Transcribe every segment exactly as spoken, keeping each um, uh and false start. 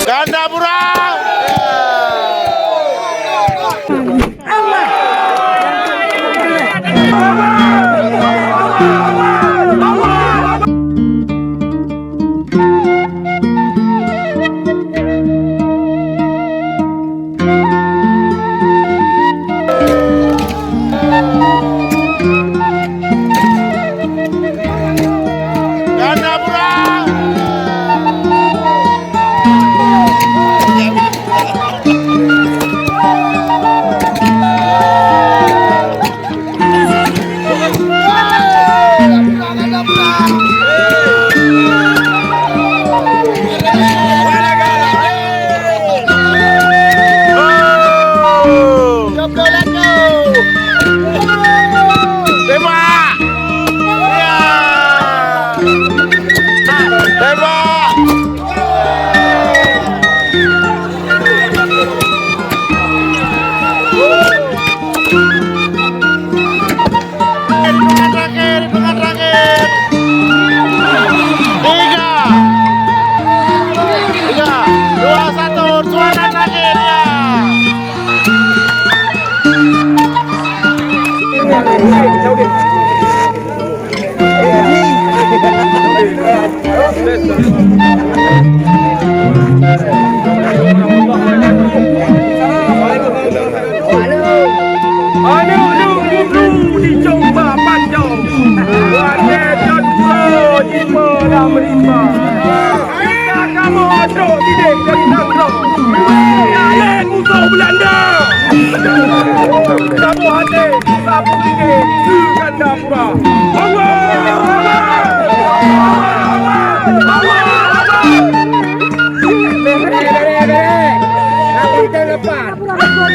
Gandapura! Gandapura! Tembak! Ya! Tembak! Hitungan terakhir, hitungan terakhir. Tiga. Tiga. Dua, satu. Suara terakhir, ya. Aneuk lôn dulu di Jomba Panjang, watèe jeuet uroe jipeurah meurimba. Kita kamoe trok sideh dari nanggroe, talèng musoh Beulanda. Saboh até saboh sideh keu Gandapura. Allahu Akbar! Allahu Akbar! Allahu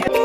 Akbar!